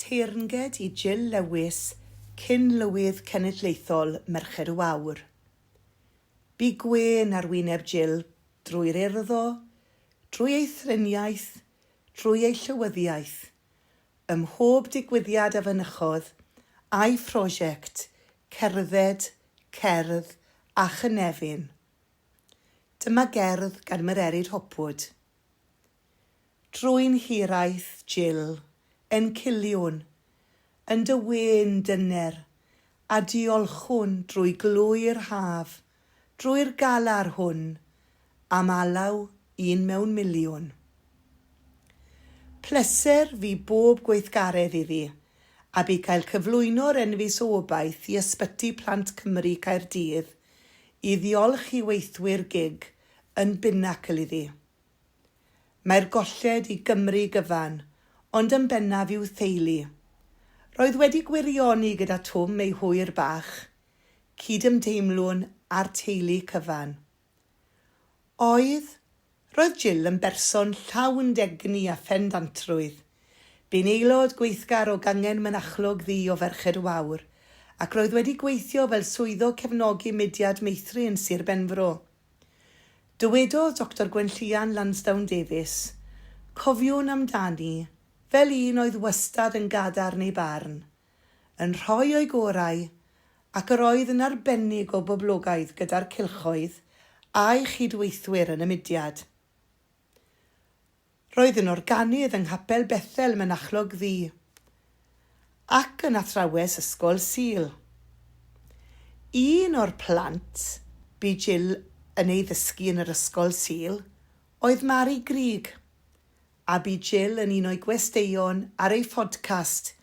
Teyrnged i Jill Lewis, cyn-Lywydd Cenedlaethol Merched y Wawr. Bu gwên ar wyneb Jill drwy'r urddo, drwy ei thriniaeth, drwy ei llywyddiaeth, ym mhob digwyddiad a fynychodd, a'i phrosiect Cerdded, Cerdd a Chynefin. Dyma gerdd gan Mererid Hopwood. Drwy'n hiraeth, Jill, enciliwn, yn dy wên dyner, a diolchwn drwy glwy'r haf, drwy'r galar hwn, am alaw un mewn miliwn. Pleser fu bob gweithgaredd iddi, a bu cael cyflwyno'r Enfys o Obaith i Ysbyty Plant Cymru Caerdydd i ddiolch i weithwyr gig yn binacl iddi. Mae'r golled i Gymru gyfan, ond yn bennaf i'w theulu. Roedd wedi gwirioni gyda Twm ei hwyr bach. Cydymdeimlwn â'r teulu cyfan. Oedd, roedd Jill yn berson llawn degni a phendantrwydd. Bu'n aelod gweithgar o gangen Mynachlog Ddu o Ferched y Wawr, ac roedd wedi gweithio fel swyddog cefnogi Mudiad Meithrin Sir Benfro. Dywedodd Doctor Gwenllïan Lansdowne Davies, Cofiwn amdani fel un oedd wastad yn gadarn ei barn, yn rhoi o'i gorau, ac yr oedd yn arbennig o boblogaidd gyda'r cylchoedd a'i chyd-weithwyr yn y mudiad. Roedd yn organydd yng Nghapel Bethel Mynachlog Ddu ac yn athrawes Ysgol Sul. Un o'r plant bu Jill yn ei ddysgu yn yr Ysgol Sul oedd Mari Grug, a bu Jill yn un o'i gwesteion ar ei phodcast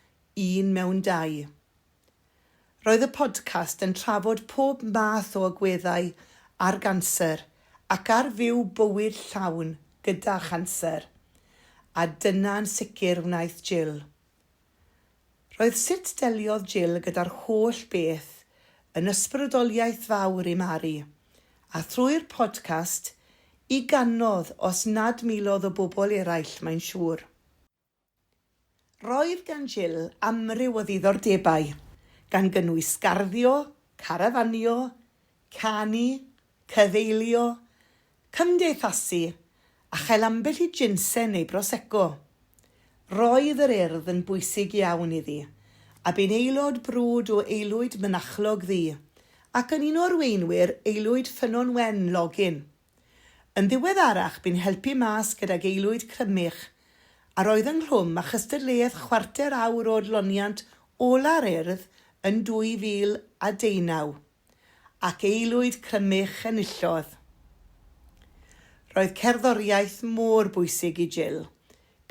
Un Mewn Dau. Roedd y podcast yn trafod pob math o agweddau ar ganser ac ar fyw bywyd llawn gyda chanser, a dyna'n sicr wnaeth Jill. Roedd sut deliodd Jill gyda'r holl beth yn ysbrydoliaeth fawr i Mari, a thrwy'r podcast, i gannoedd os nad miloedd o bobl eraill mae'n siŵr. Roedd gan Jill amryw o ddiddordebau, gan gynnwys garddio, carafanio, canu, cyfeilio, cymdeithasu, a chael ambell i jinsen neu brosecco. Roedd yr Urdd yn bwysig iawn iddi, a bu'n aelod brwd o Aelwyd Mynachlog Ddu, ac yn un o arweinwyr Aelwyd Ffynnon Wen, Login. Yn ddiweddarach bu'n helpu mas gydag Aelwyd Crymych, a roedd ynghlwm â chystadleuaeth chwarter awr o adloniant ola'r Urdd yn 2019, ac Aelwyd Crymych enillodd. Roedd cerddoriaeth mor bwysig i Jill.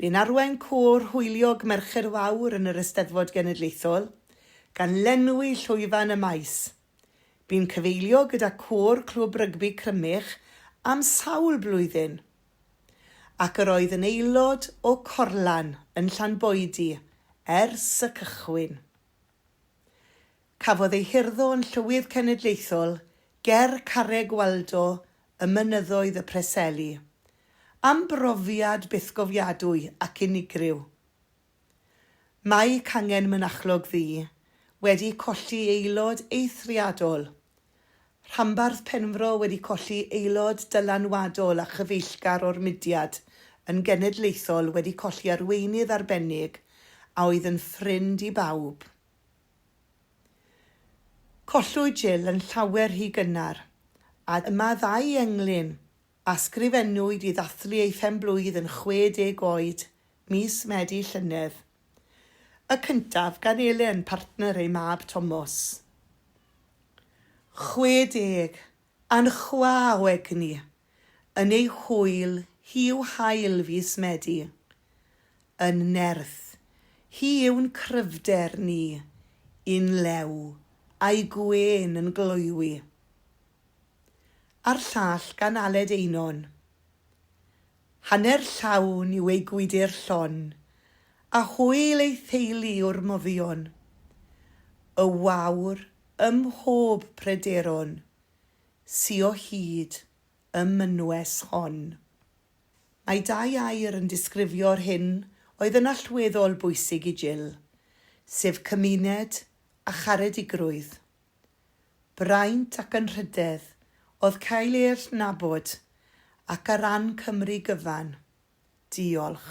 Bu'n arwain côr hwyliog Merched Wawr yn yr Eisteddfod Genedlaethol, gan lenwi llwyfan y maes. Bu'n cyfeilio gyda Côr Clwb Rygbi Crymych am sawl blwyddyn, ac yr oedd yn aelod o Corlan yn Llanboidy ers y cychwyn. Cafodd ei hurddo yn Llywydd Cenedlaethol ger Carreg Waldo ym mynyddoedd y Preseli, am brofiad bythgofiadwy ac unigryw. Mae cangen Mynachlog Ddu wedi colli aelod eithriadol, rhanbarth Penfro wedi colli aelod dylanwadol a chyfeillgar o'r mudiad yn genedlaethol wedi colli arweinydd arbennig a oedd yn ffrind i bawb. Collwyd Jill yn llawer rhy gynnar, a dyma ddau englyn a sgrifennwyd i ddathlu ei phen-blwydd yn 60 oed mis Medi llynedd. Y cyntaf gan Elen, partner ei mab Tomos. 60, a'n chwa o egni, yn ei hwyl hi yw haul fis Medi. Yn nerth, hi yw'n cryfder ni, un lew, a'i gwên yn gloywi. A'r llall gan Aled Einon. Hanner llawn yw ei gwydr llon, A hwyl ei theulu yw'r moddion. Y wawr ym mhob pryderon Sy o hyd ym mynwes hon. Mae dau air yn disgrifio'r hyn oedd yn allweddol bwysig i Jill. sef cymuned a charedigrwydd. Braint ac anrhydedd oedd cael ei adnabod ac ar ran Cymru gyfan, diolch.